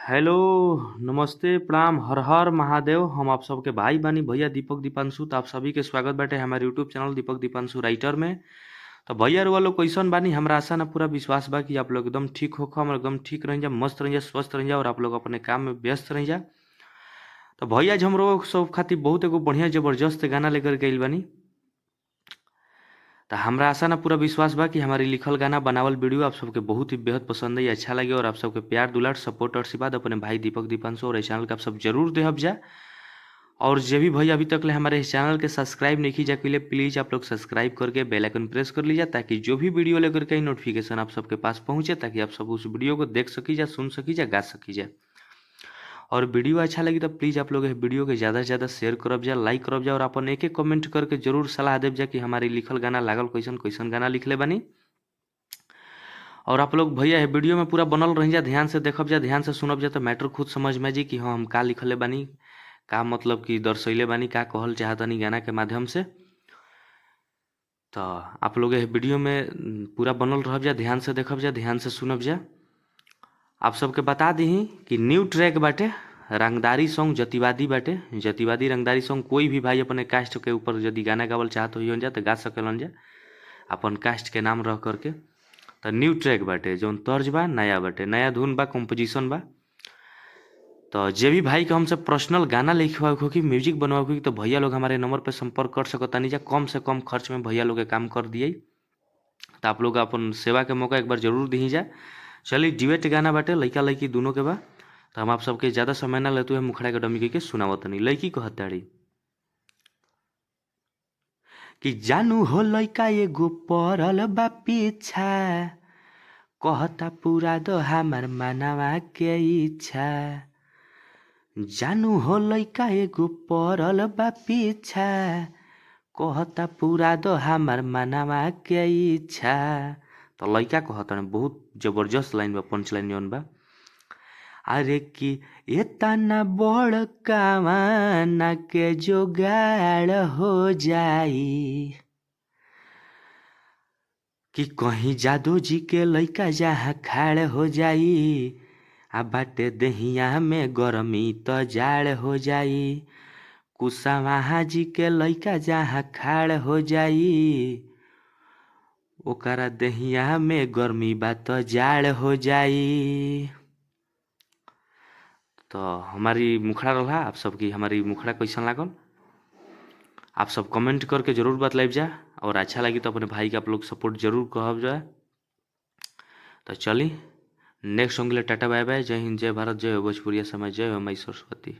Hello, नमस्ते, प्रणाम, हर हर महादेव। हम आप सबके भाई बानी भैया दीपक दीपांशु। तो आप सभी के स्वागत बाटे हमारे YouTube channel Deepak Deepanshu writer में। तो भैया रुआ लोग कैसन बानी? हमरा आशा ना पूरा विश्वास बा कि आप लोग एकदम ठीक होखम और एकदम ठीक रही जा, मस्त रही जा, स्वस्थ रही जा और आप लोग अपने काम में व्यस्त रही जा। तो भैया आज हमरो सब खातिर बहुत एगो बढ़िया जबरदस्त गाना लेकर के आइल बानी। तो हमरा आशा ना पूरा विश्वास बा कि हमारी लिखल गाना बनावल वीडियो आप सबके बहुत ही बेहद पसंद आई, अच्छा लगे और आप सबके प्यार दुलार सपोर्ट और आशीर्वाद अपने भाई दीपक दीपांशु और इस चैनल के आप सब जरूर देहब जा। और जे भी भैया अभी तक ले हमारे इस चैनल के सब्सक्राइब नहीं की जा प्लीज़ आप लोग सब्सक्राइब करके बेल आइकन प्रेस कर लीजिए ताकि जो भी वीडियो लेकर के नोटिफिकेशन आप सबके पास पहुँचे, ताकि आप सब उस वीडियो को देख सकी जा, सुन सकी जा, गा सकी जा। और वीडियो अच्छा लगी तो प्लीज़ आप लोग वीडियो के ज़्यादा से ज़्यादा शेयर करब जा, लाइक करब जा और अपन एक एक कमेंट करके जरूर सलाह देव जा कि हमारी लिखल गाना लागल कैसन कैसन गाना लिखले बानी। और आप लोग भैया वीडियो में पूरा बनल रही जा, ध्यान से देखब जा, ध्यान से सुनब जा तो मैटर खुद समझ में जी कि हाँ हम का लिखले बानी, का मतलब कि दर्शैले बानी, का कहल चाहतनी गाना के माध्यम से। तो आप लोग वीडियो में पूरा बनल रहब जा, ध्यान से देखब जा, ध्यान से सुनब जा। आप सबके बता दी कि न्यू ट्रैक बाटे रंगदारी सॉन्ग जतिवादी बाटे। जतिवादी रंगदारी सॉन्ग कोई भी भाई अपने कास्ट के ऊपर यदि गाना गावल चाहत हो जा तो गा सकेलन जा अपन कास्ट के नाम रह करके। तो न्यू ट्रैक बाटे, जौन तर्ज बा नया बाटे, नया धुन बा, कंपोजिशन बा। तो जे भी भाई के हमसे पर्सनल गाना लिखवावे हो कि म्यूजिक बनवावे हो तो भैया लोग हमारे नंबर पर संपर्क कर सकतानी जा। कम से कम खर्च में भैया लोग के काम कर दिए। तो आप लोग अपन सेवा के मौका एक बार जरूर दी जा। चलिए डिबेट गाना बाटे, लइका लइकी दोनों के बा। तो हम आप सबके ज़्यादा समय ना लेते हुए मुखड़ा के डमी के सुनावतनी। लइकी कहताड़ी कि जानू हो लइका एगो पड़ल बा पीछा, कहता पूरा दो हमार मनवा के इच्छा। जानू हो लइका एगो पड़ल बा पीछा, कहता पूरा दो हमार मनवा के इच्छा। तो लइका कहता बहुत जबरदस्त लाइन बा, पंच लाइन जौन बा। अरे कि एतना बड़ कावाना के जोगाड़ हो जाई कि कहीं जादू जी के लइका जहाँ खाड़ हो जाई, आ बाटे देहिया में गरमी त जाड़ हो जाई। कुशवाहा जी के लइका जहाँ खाड़ हो जाई, ओकरा देहिया में गर्मी बा त जाड़ हो जाई। तो हमारी मुखड़ा रहा, आप सबकी हमारी मुखड़ा कैसन लागल आप सब कमेंट करके जरूर बतलाइब जा। और अच्छा लगी तो अपने भाई के आप लोग सपोर्ट जरूर कहब जा। तो चली नेक्स्ट सॉन्ग के लिए टाटा बाय बाय, जय हिंद, जय भारत, जय हो भोजपुरिया समाज, जय हो माई सरस्वती।